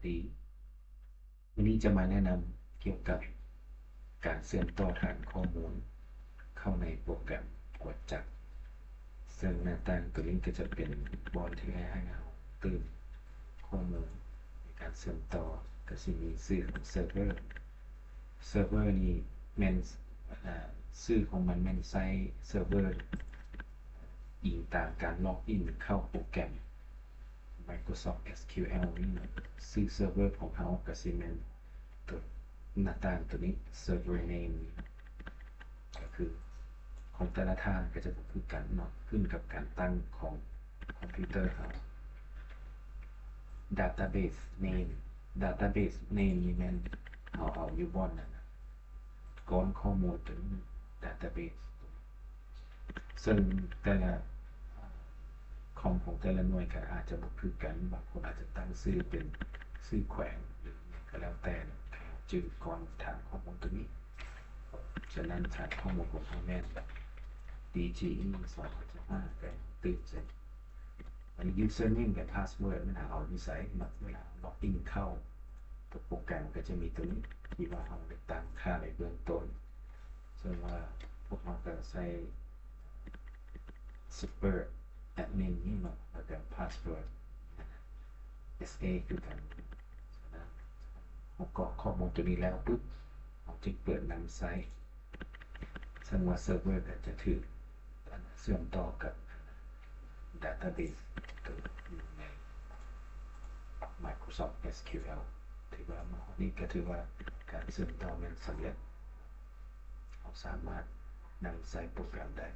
ດີ ມື້ນີ້ຈະມາແນະນຳກ່ຽວກັບການເຊື່ອມຕໍ່ຖານຂໍ້ມູນເຂົ້າໃນໂປຣແກຣມກວດຈັບ. ເຊິ່ງໜ້າຕ່າງຕົວນີ້ກໍຈະເປັນບ່ອນທີ່ໃຫ້ເຮົາຕື່ມຂໍ້ມູນໃນການເຊື່ອມຕໍ່, ກໍຊິມີຊື່ຂອງເຊີເວີ. ເຊີເວີນີ້ແມ່ນ ອາ ຊື່ຂອງມັນແມ່ນໃຊ້ເຊີເວີ ອີງຕາມການລັອກອິນເຂົ້າໂປຣແກຣມ Microsoft SQL ນີ້ເນາະ. ຊື່ເຊີເວີຂອງເຮົາກໍຊິແມ່ນຕົວໜ້າຕ່າງຕົວນີ້ Server Name ກໍຄືຂອງແຕ່ລະທ່ານກໍຈະບໍ່ຄືກັນເນາະ, ຂຶ້ນກັບການຕັ້ງຂອງຄອມພິວເຕີເຮົາ. Database Name Database Name ນີ້ແມ່ນເຮົາເອົາຢູ່ບ່ອນນັ້ນນະ ກ້ອນຂໍ້ມູນຕົວນີ້ Database ເຊິ່ງແຕ່ລະຄອມຂອງແຕ່ລະໜ່ວຍກໍອາດຈະບໍ່ຄືກັນ, ບາງຄົນອາດຈະຕັ້ງຊື່ເປັນຊື່ແຂວງ ຫຼືຫຍັງກໍແລ້ວແຕ່ ໃຫ້ເຮົາຈື່ກ່ອນຖານຂໍ້ມູນຕົວນີ້. ສະນັ້ນຖານຂໍ້ມູນຂອງເຮົາແມ່ນ DGE ສອງພັນຊາວຫ້າ ກໍຕື່ມໃສ່. ອັນນີ້ username ກັບ password ມັນຫາເອົາຢູ່ໃສເນາະ? ເວລາລັອກອິນເຂົ້າໂປຣແກຣມ ກໍຈະມີຕົວນີ້ທີ່ວ່າເຮົາໄດ້ຕັ້ງຄ່າໄວ້ເບື້ອງຕົ້ນ. ເຊິ່ງວ່າພວກເຮົາກໍໃສ່ super admin ນີ້ເນາະ ແລ້ວກໍ password SA ຄືກັນ. ເຮົາກອກຂໍ້ມູນຕົວນີ້ແລ້ວປຶບ ເຮົາຈຶ່ງເປີດນຳໃຊ້. ເຊິ່ງວ່າເຊີເວີກໍຈະຖືກເຊື່ອມຕໍ່ກັບ database ຕົວຢູ່ໃນ Microsoft SQL. ຖືວ່າມາຮອດນີ້ກໍຖືວ່າການເຊື່ອມຕໍ່ແມ່ນສຳເລັດ. ເຮົາສາມາດນຳໃຊ້ໂປຣແກຣມໄດ້.